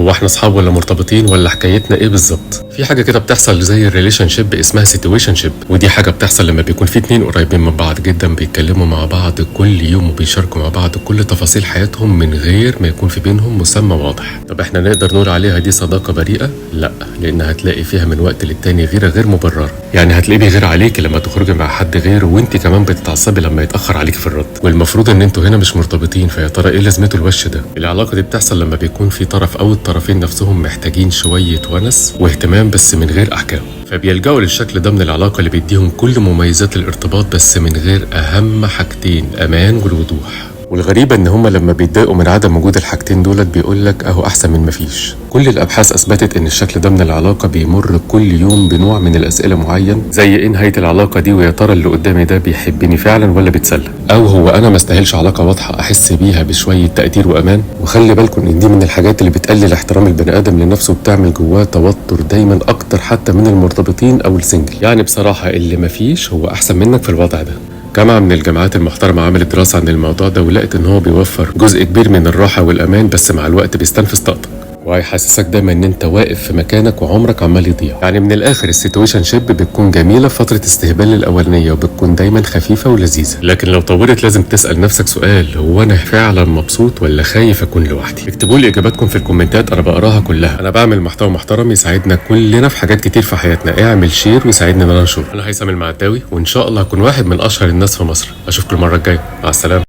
هو احنا اصحاب ولا مرتبطين ولا حكايتنا ايه بالظبط؟ في حاجة كده بتحصل زي ال relationship اسمها situationship، ودي حاجة بتحصل لما بيكون في اتنين قريبين من بعض جدا، بيتكلموا مع بعض كل يوم وبيشاركوا مع بعض كل تفاصيل حياتهم من غير ما يكون في بينهم مسمى واضح. طب احنا نقدر نقول عليها دي صداقه بريئة؟ لا، لان هتلاقي فيها من وقت للتاني غيره غير مبررة. يعني هتلاقيه بيغير عليك لما تخرجي مع حد غيره، وانت كمان بتتعصبي لما يتاخر عليك في الرد، والمفروض ان انتوا هنا مش مرتبطين، فيا ترى ايه لازمته الوش ده؟ العلاقة دي بتحصل لما بيكون في طرف او الطرفين نفسهم محتاجين شوية ونس واهتمام بس من غير احكام، فبيلجأوا للشكل ده من العلاقة اللي بيديهم كل مميزات الارتباط بس من غير اهم حاجتين، امان والوضوح. والغريبة ان هما لما بيتضايقوا من عدم وجود الحاجتين دولت بيقولك اهو احسن من مفيش. كل الابحاث اثبتت ان الشكل ده من العلاقة بيمر كل يوم بنوع من الاسئلة معين، زي ايه نهاية العلاقة دي، ويا ترى اللي قدامي ده بيحبني فعلا ولا بيتسلى، او هو انا ما استاهلش علاقة واضحة احس بيها بشوية تقدير وامان. وخلي بالكم ان دي من الحاجات اللي بتقلل احترام البني ادم لنفسه وبتعمل جواه توتر دايما اكتر حتى من المرتبطين او ال single. يعني بصراحة اللي مفيش هو احسن منك في الوضع ده. جامعة من الجامعات المحترمة عملت دراسة عن الموضوع ده ولقت إن هو بيوفر جزء كبير من الراحة والأمان، بس مع الوقت بيستنفذ طاقتك وهيحسسك دايما ان انت واقف في مكانك وعمرك عمال يضيع. يعني من الاخر ال situationship بتكون جميلة في فترة استهبال الاولانية وبتكون دايما خفيفة ولذيذه، لكن لو طولت لازم تسال نفسك سؤال، هو انا فعلا مبسوط ولا خايف اكون لوحدي؟ اكتبوا لي اجاباتكم في الكومنتات، انا بقراها كلها. انا بعمل محتوى محترم يساعدنا كلنا في حاجات كتير في حياتنا، اعمل share ويساعدني ان انا انشر. انا هيثم المعداوي، وان شاء الله هكون واحد من اشهر الناس في مصر. اشوفكم المرة الجاية، مع السلامة.